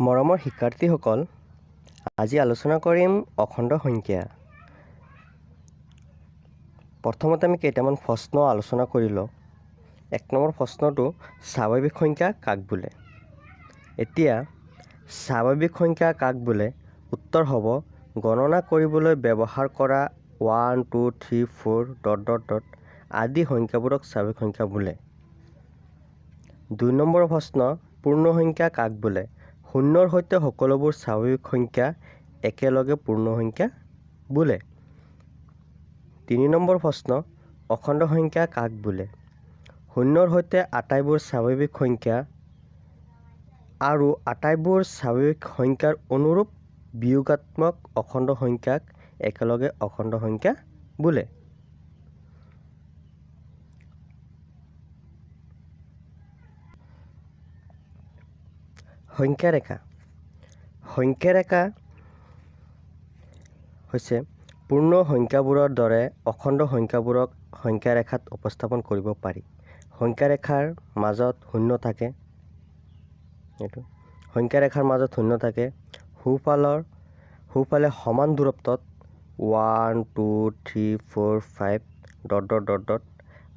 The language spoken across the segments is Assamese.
মৰমৰ শিক্ষাৰ্থীসকল, আজি আলোচনা কৰিম অখণ্ড সংখ্যা। প্ৰথমতে আমি কেইটামান প্ৰশ্ন আলোচনা কৰি লওঁ। এক নম্বৰ প্ৰশ্নটো, স্বাভাৱিক সংখ্যা কাক বোলে? এতিয়া স্বাভাৱিক সংখ্যা কাক বোলে? উত্তৰ হ'ব, গণনা কৰিবলৈ ব্যৱহাৰ কৰা 1, 2, 3, 4 ডট ডট ডট আদি সংখ্যাবোৰক স্বাভাৱিক সংখ্যা বোলে। দুই নম্বৰ প্ৰশ্ন, পূৰ্ণ সংখ্যা কাক বোলে? শূন্যৰ সৈতে সকলোবোৰ স্বাভাৱিক সংখ্যা একেলগে পূৰ্ণ সংখ্যা বোলে। তিনি নম্বৰ প্ৰশ্ন, অখণ্ড সংখ্যা কাক বোলে? শূন্যৰ সৈতে আটাইবোৰ স্বাভাৱিক সংখ্যা আৰু আটাইবোৰ স্বাভাৱিক সংখ্যাৰ অনুৰূপ বিয়োগাত্মক অখণ্ড সংখ্যাক একেলগে অখণ্ড সংখ্যা বোলে। সংখ্যাৰেখা। সংখ্যাৰেখা হৈছে পূৰ্ণ সংখ্যাবোৰৰ দৰে অখণ্ড সংখ্যাবোৰক সংখ্যাৰেখাত উপস্থাপন কৰিব পাৰি। সংখ্যাৰেখাৰ মাজত শূন্য থাকে। এইটো সংখ্যাৰেখাৰ মাজত শূন্য থাকে। সোঁফালে সমান দূৰত্বত 1, 2, 3, 4, 5 ডট ডট ডট ডট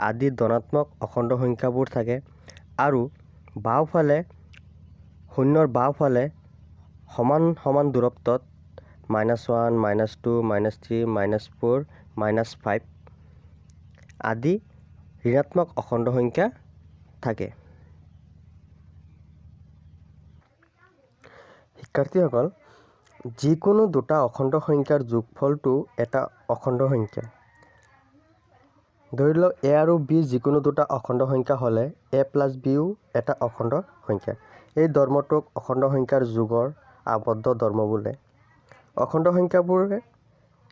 আদি ধনাত্মক অখণ্ড সংখ্যাবোৰ থাকে আৰু বাওঁফালে শূন্যৰ বাওঁফালে সমান সমান দূৰত্বত -1, -2, -3, -4, -5 আদি ঋণাত্মক অখণ্ড সংখ্যা থাকে। শিক্ষাৰ্থীসকল, যিকোনো দুটা অখণ্ড সংখ্যাৰ যোগফলটো এটা অখণ্ড সংখ্যা। ধৰি লওক, এ আৰু বি যিকোনো দুটা অখণ্ড সংখ্যা হ'লে এ প্লাছ বিও এটা অখণ্ড সংখ্যা। এই ধৰ্মটোক অখণ্ড সংখ্যাৰ যোগৰ আবদ্ধ ধৰ্ম বোলে। অখণ্ড সংখ্যাবোৰে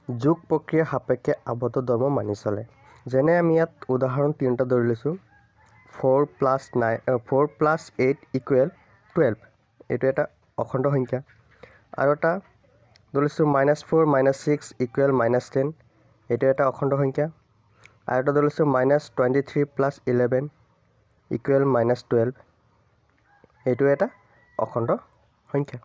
যোগ প্ৰক্ৰিয়া সাপেক্ষে আবদ্ধ ধৰ্ম মানি চলে। যেনে আমি ইয়াত উদাহৰণ তিনিটা ধৰি লৈছোঁ। 4 plus 9, 4 plus 8 equal 12, এইটো এটা অখণ্ড সংখ্যা। আৰু এটা ধৰি লৈছোঁ, -4 -6 ইকুৱেল -10, এইটো এটা অখণ্ড সংখ্যা। আৰু এটা ধৰি লৈছোঁ, -23 প্লাছ 11 ইকুৱেল -12, এইটো এটা অখণ্ড সংখ্যা।